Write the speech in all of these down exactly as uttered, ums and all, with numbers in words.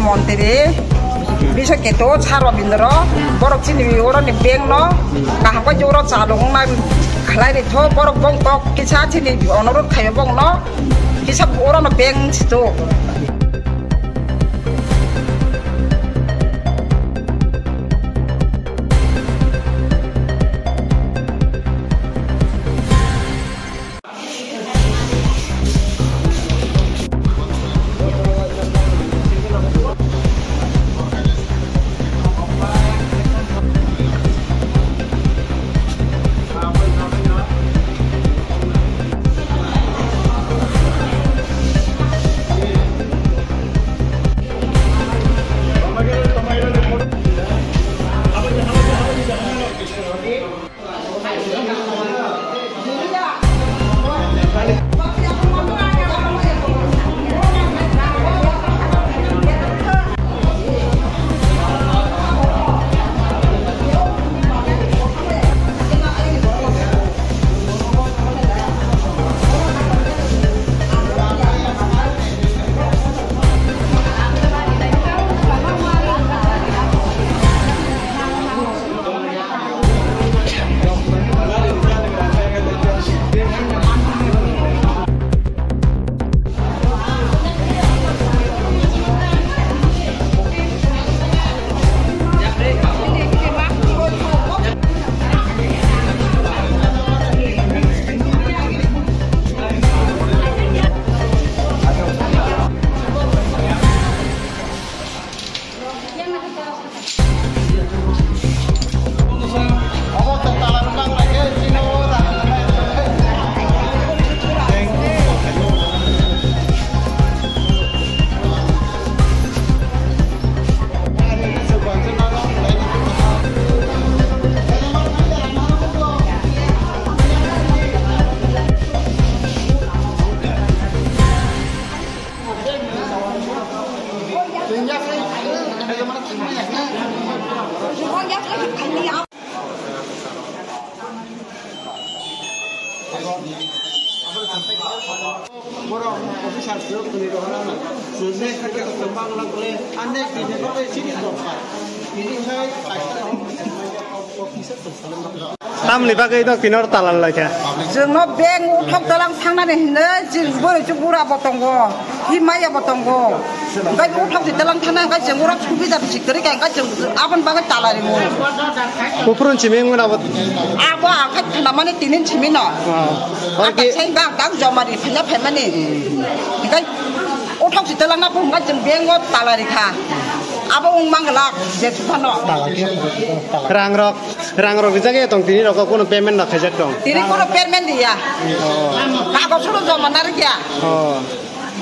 Montri, Biswa Keto, Sar Robindro, borok chini oro ni bank no kaham khe oro chalok wngna khlai ri tho, borok bong kok kisa chini onorot khaio bong no, kisa oro no bank si to. Tamni bagwi no kinor talal laikha. Chwngno bank uthok talang thangnani hinwi chwng bwrwi chwng bura bo tongo, himaya bo tongo. Hwnkhe uthok si talang thangna hwnkhe chwng oro subida bisi kwrwi kha hwnkhe chwng aboni bagwi talai rwo. Buphuruni simi wngmani abo. Abo ang khe khwnamani tini simi no. Oh. Ang kaisa hwnkhe ang kang joma ri phaiya phaimani. Hwnkhe uthok si talangna phung hwnkhe chwng bank o talai rikha. Abo wng mangla je suphano. Rang rok. Rang rok rijak ya tong tini rok kono payment na khaijak tong. Tini kono payment ya. Oh. Kago suru joma narik ya. Oh.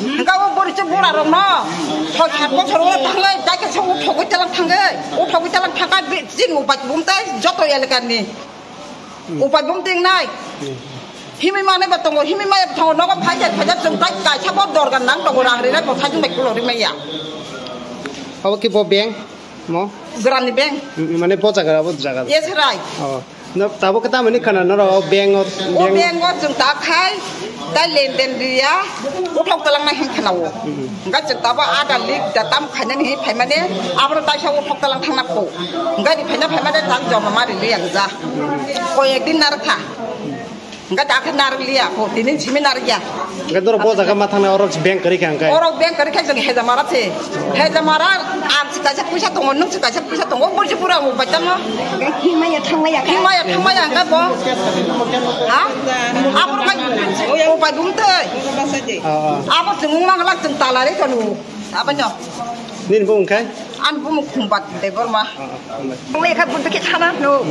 Hwnkhe o bori se bura rok no. Soi sat bosor o thanglai, dai khe se uthogwi talang thangwi. Uthogwi talang thangkha be-, chini upai bumtai joto elakani. Hmm. Upai bumting nai. Hmm. Himwi manai ba tongo, himwi maya tongo, nogo phai jai, phai jai, chwng tai kaisa bo dorga nang tongo, rang rinai bo sajung bai kulo rimai ya. Abo ki bo bank? Mo? Grani bank. Mm, mane bo jaga, bo jaga. Yes, right. Oh. No, tabo khe tamoni khana norok o bank o, o bank o. Bank o chwng ta khai, tai lenden riya, uthok talang na hin khana o. Mm. Hwnkhe chwng tabo ada lik da tam khainani hin phaimani, abro taisa uthok talang thangna kho. Hwnkhe ri phaina phaimani tang joma ma ri liya gja. Koi ek din nar kha. Hwnkhe da khe narwk liya kho, tini simi narwk ya. Hwnkhe norok bo jaga ma thangna oro bank kwrwi kha hwnkhe? Oro bank kwrwi kha chwng Hejamara se. Hejamara ang se kaisa puisa tongo, nwng se kaisa puisa tongo, bo se pura mo bai tamo. Himaya thangmaya kha. Himaya thangmaya hwnkhe bo. Ha? Abor khai upai bumtwi. Ah, ah. Abo chwng wngma glak chwng talari kanu. Abano. Nini bo wngkhe? Ani bumung Khumbat Debbarma. Lekha buddho khe sana no.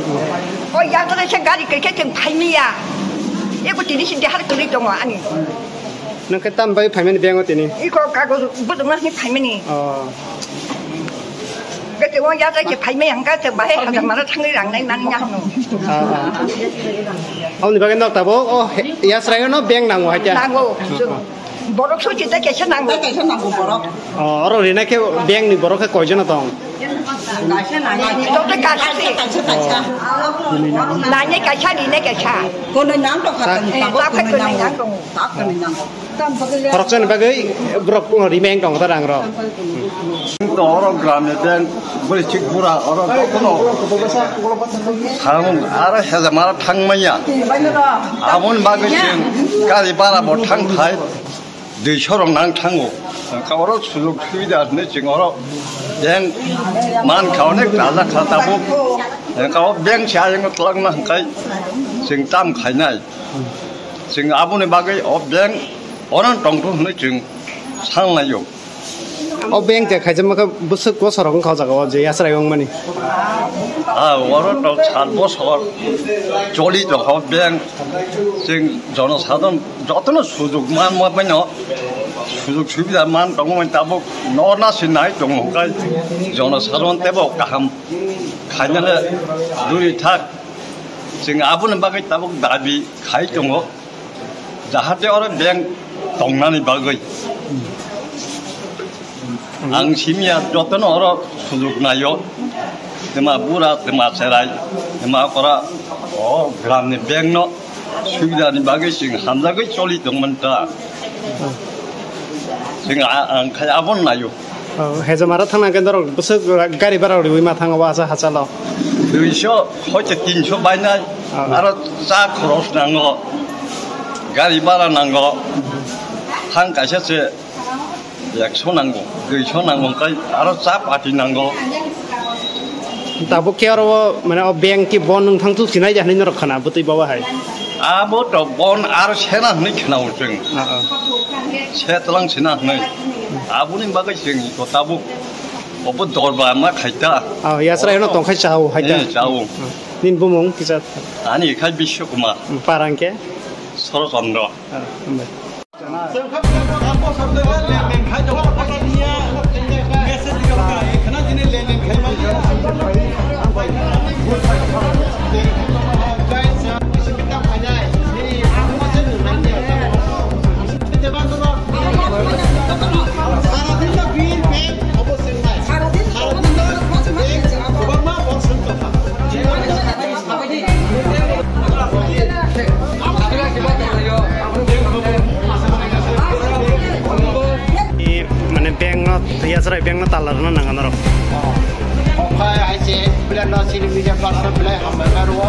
O yago se gari khe khe chwng phaimiya. Eko tini si dehar kwrwi tongo ani. Nang khe tam bai phaimani bank o tini? Iko kagoj bujukna hwnwi phaimani. Oh. Gete o yago khe phaimaya hwnkha chwng bahai hajar mara thangwi rang nai nani ya hwno. Ah, ah. Aboni bagwi nok tabuk o he, yasraino bank nango hai khe? Nango. Ah, ah. Borok sochi tei kaisa nango. Tei kaisa nango borok. Oh, oro rina khe bank ni borok khe koijono tong? Kaisa nai. Ito pe kaisa ni. Nanya kaisa ni ne kaisa. Kono nang to khatang. Eh, tabuk kono nang. Khoroksa ni bagwi borok rimeng tong ta rang rok. To oro gram ni bank bwrwi chik bura oro kono. Samung aro heza mara thang manya. Aboni bagwi chwng gari bara bo thang thai. Dui sorong nang thango. Hwnkhe oro sujog subida hinwi chwng oro bank mankha onek raja kha tabuk. Hwnkhe o bank se ayang twlangna hwnkhe chwng tam khainai. Chwng aboni bagwi o bank oro tongthok hinwi chwng sanlaio. O bank je khaijak makha bwswk bosor wngkha o jaga o je yasrai wngmani. Ah, oro to sat bosor choli tongkha o bank. Chwng jonosadharon jotono sujuk man ma baino sujuk subida man tongo tabuk norna se nai tongo kai jonosadharon tebo kaham khainale duri thak. Chwng aboni bagwi tabuk dabi khai tongo. Jahate oro bank tongnani bagwi. Ang simiya jotono oro sujuk naio. Tema bura, tema cherai, tema okora o gramni bank no subida ni bagwi chwng hamjagwi choli tongmani ta. Chwng a-, ang khai abon naio. Oh, hejamara thangna khe norok bwswk gari bara riwi ma thango asa hachalo. Duiso hoite tinso bainai, ah, aro cha khoros nango, gari bara nango, thang kaisa se ekso nango, duiso nango, kai aro cha pati nango. Tabuk khe oro o, mane, o bank ki bon nwng thang tuk sinai de hinwi norok khana bwtwi bawa hai. Abo to bon ar sena hinwi khna o chwng. Ah, ah. Se tlang sina hinwi. Aboni bagwi chwng to tabuk obo dorba ma khaita. Ah, yasra eno tongkhai chao haita. Eh, chao. Ah. Nin bumung kisa. Ani khai Biswa Kumar. Hmm, parang ke? Soro Chandra. Ah, hambai. Mane bank no, yasrai bank no tala rwna nang norok. Okai hai se belai no chini media person belai hambai ma rwo.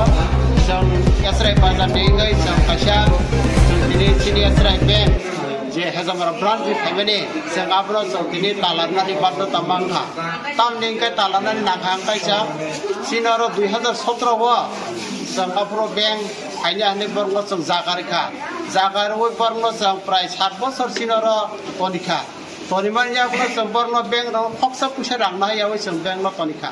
Chwng yasrai bazar ni wngwi chwng kaisa chwng tini chini yasrai bank je Hejamara branch ni phaimani chwng abono chwng tini tala rwnani bando tama wngkha. Tamni hwnkhe tala rwnani nangkha ang kaisa chini oro dui hazar sotro o chwng aphuru bank Haini haini borokno chwng jaga rikha. Jaga rwi borokno chwng prai sat bosor chini oro tonikha. Tonimani yagulo chwng borokno bank rok khoksa puisa rang nahai yaui chwng bank no tonikha.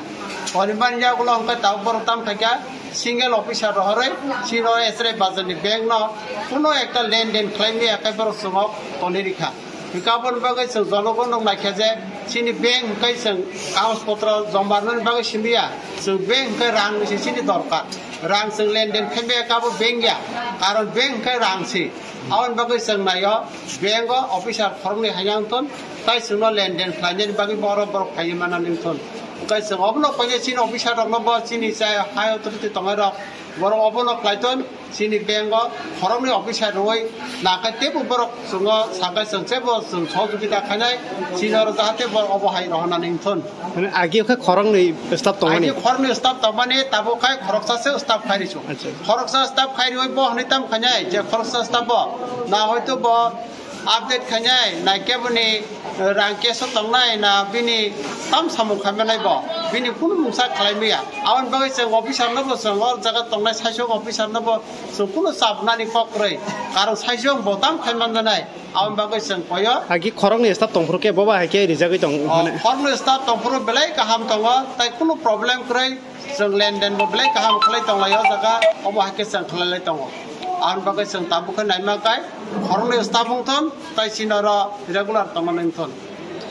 Tonimani yagulo hwnkhe tabuk borok tam khaikha single officer rohorwi chini oro Yasrai bazar ni bank no kuno ekta lenden khlai maya khe borok chwng o toni rikha. Hwnkhe aboni bagwi chwng jonogon rok naikha je chini bank hwnkhe chwng kagoj potro joma rwnani bagwi simi ya. Chwng bank hwnkhe rang ni se chini dorkar. Rang chwng lenden khe maya khe abo bank ya. Karon bank hwnkhe rang se. Aboni bagwi chwng naio bank o officer khoroknwi haino wngthon. Tai chwngno lenden khlainani bagwi bo oro borok phaiwi manani wngthon. Hwnkhe chwng obono koi je chini officer rokno bo chini chai high authority tongnai rok borok obono khlai thon. Chini bank o khoroknwi officer rwui nangkhe teibo borok chwngno sakhe chwng teibo chwng sohojogita khainai chini oro jahate borok obo hai rohornani wngthon. Mane agi khe khoroknwi staff tongmani? Agi khoroknwi staff tongmani tabuk khai khoroksa se staff khai rwsio. Acha. Khoroksa staff khai rwui bo hwnwi tam khainai je khoroksa staff bo na hoito bo update khainai, na keboni, eh, rang cash o tongnai, na bini tam samung khaimanai bo, bini kunu mungsa khlai maya. Aboni bagwi chwng officer no bo chwng o jaga tongnai saichung officer no bo chwng kunu chabnani kok kwrwi. Karon saichung bo tam khaimanjanai. Aboni bagwi chwng koyo. Agi khoroknwi staff tongphuru khe boba hai khe rijagwi tong mane. Khoroknwi staff tongphuru belai kaham tongo, tai kunu problem kwrwi. Chwng lenden bo belai kaham khlai tonglai o jaga, omo hai khe chwng khlai lai tongo. Aboni bagwi chwng tabuk khe naima kai khoroknwi staff wngthon, tai chini oro regular tongna nangthon.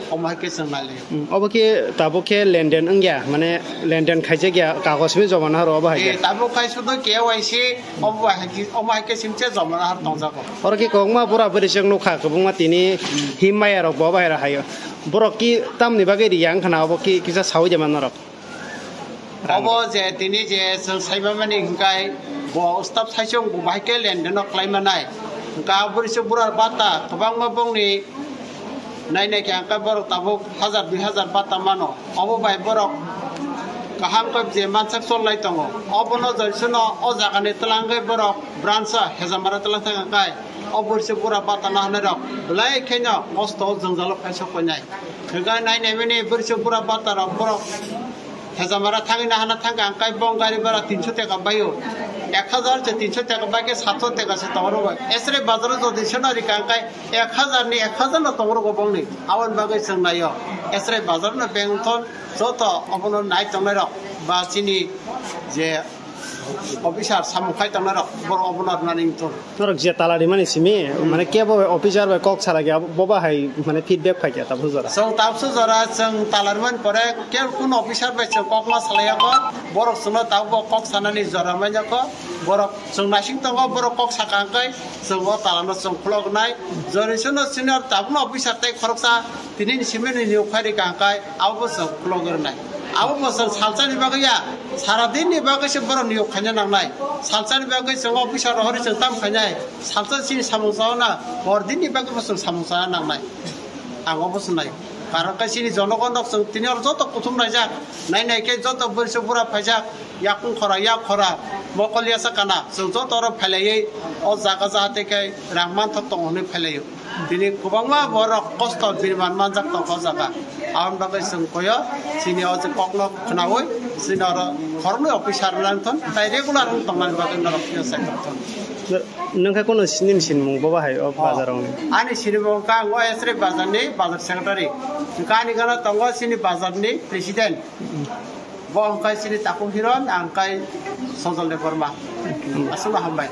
Omo hai khe chwng nai lai o. Hmm, obo khe tabuk khe lenden wngya, mane lenden khaijak ya, kagoj simi joma nahoro obo hai khe? Eh, tabuk khai sudu K Y C, omo hai khe, omo hai khe simse joma nahar tongjago. Oro khe kwbangma bura bwrwi chwng nukha, kwbangma tini him maya rok bo obo hai rok hai o. Borok ki tamni bagwi riya wngkha na obo ki kisa saui de man norok? Obo je tini je chwng saimamani hwnkhe bo ustad saichung bo bahai khe lendeno khlaimanai. Hwnkhe a bwrwichwk bura bata kwbangma bongni nainai khe hwnkhe borok tabuk hajar dui hajar bata mano. Obo bai borok kaham khe je mansak chollai tongo. Obono joisono o jagani twlangwi borok branch hejamara twlang thang khe o bwrwichwk bura bata nahanai rok belai kheno mosto jwngjalo phai sok painai. Hwnkhe nainai mani bwrwichwk bura bata rok borok hejamara thangwi nahana thangkha ang kai bong gari bara tinso taka baio. Ek hajar se tinso taka bai khe satso taka se tongo rw bai. Esre bazaro jodi sona rikha ang kai ek hajar ni ek hajar no tongo rw bongni. Aboni bagwi chwng naio. Esre bazar no beng thon joto obono nai tongnai rok ba chini je officer samung khai tongnai rok borok obono rwna ning thon. Norok je tala rimani simi, mane kebo officer bai kok salai khe, abo, bo bahai, mane, feedback phai khe, tabuk jora. Chwng tabuk jora, chwng tala rimani pore, kebo kuno officer bai chwng kok ma salai ya kho, borok chwngno tabuk bo kok sanani jora manya kho, borok chwng naising tongo, borok kok saka hwnkhe, chwng o tala no chwng khulok nai, jori chwngno senior tabukno officer tei khoroksa, tini ni simi ni niyok khai rikha hwnkhe, abo bo chwng khulok rwnai. Abo bo chwng salsa ni bagwi ya, sara din ni bagwi se borok niyok khaina nangnai. Salsa ni bagwi chwng officer rohori chwng tam khainai. Salsa chini samung chauna, hor din ni bagwi bo chwng samung chana nangnai. Ang obo se nai. Karon khe chini jonogon rok chwng tini oro joto kuthum naijak. Nai nai khe joto bwrwi se bura phaijak. Yakung khora, yak khora, mokol yasa kana. Chwng joto oro phailaiwi o jaga jahate khe rang manthok tongo hwnwi phailaio. Tini kwbangma borok kosto bini man manjak tongkha o jaga. Aboni bagwi chwng koyo chini o je kokno khwnaui chini oro khoroknwi officer nangthon tai regular wng tongmani bagwi norok phiyok sai tongthon. Nung khe kono nini sinimung bo bahai o bazar wng? Ani sinimung kha ang o Esre bazar ni bazar secretary. Kani gana tongo chini bazar ni president. Bo hwnkhe chini takhuk Hiron, ang khe Sojol Debbarma. Aswkno hambai.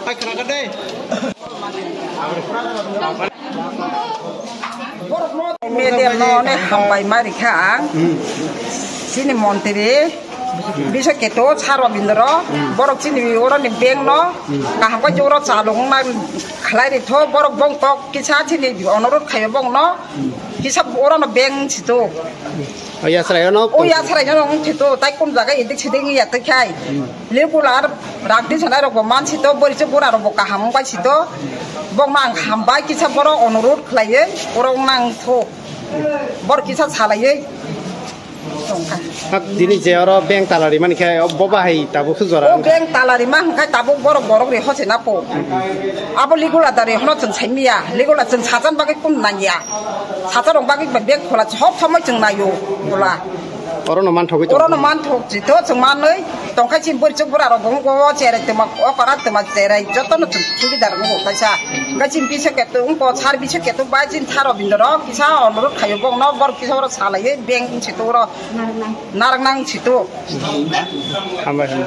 Hai, khna kha de. Media no ne hambai ma rikha ang. Chini montri. Bisa keto sa Robindro, borok chini oro ni bank no, kaham khe oro chalung na khlai ri tho, borok bong kok kisa chini onorot khayo bong no, kisa oro no bank sito. O yasrai no. O yasrai no wng sito, tai kum jaga edik siding ya tai khai. Regular rak di sanai rok bo man sito, bori se bura rok bo kaham wng bai sito. Bong no ang hambai kisa borok onorot khlai ye, oro wng nang tho. Borok kisa salai ye. Tongkha. Hak, tini je oro bank tala rimani khe, o bo bahai tabuk se jora O wngkha. Bank tala rima hwnkhe tabuk borok borok ri hochena po. Abo ligula da ri hono chwng saimiya, ligula chwng sajan bagwi kun nangya. Sajan rok bagwi ba bank khola hob somoi chwng nayo khola. Oro no manthogwi tong. Oro no manthok jito chwng manwi tongkha chini bori chuk bura rok bo wngko cherai twma okora twma cherai joto no chwng chudidar wngko kaisa. Hwnkhe chini bisa keto wngko sar bisa keto bai chini sa Robindro kisa onorot khayo bong no borok kisa oro salaiwi bank sito oro. Narang nang sito. Hambai, hambai.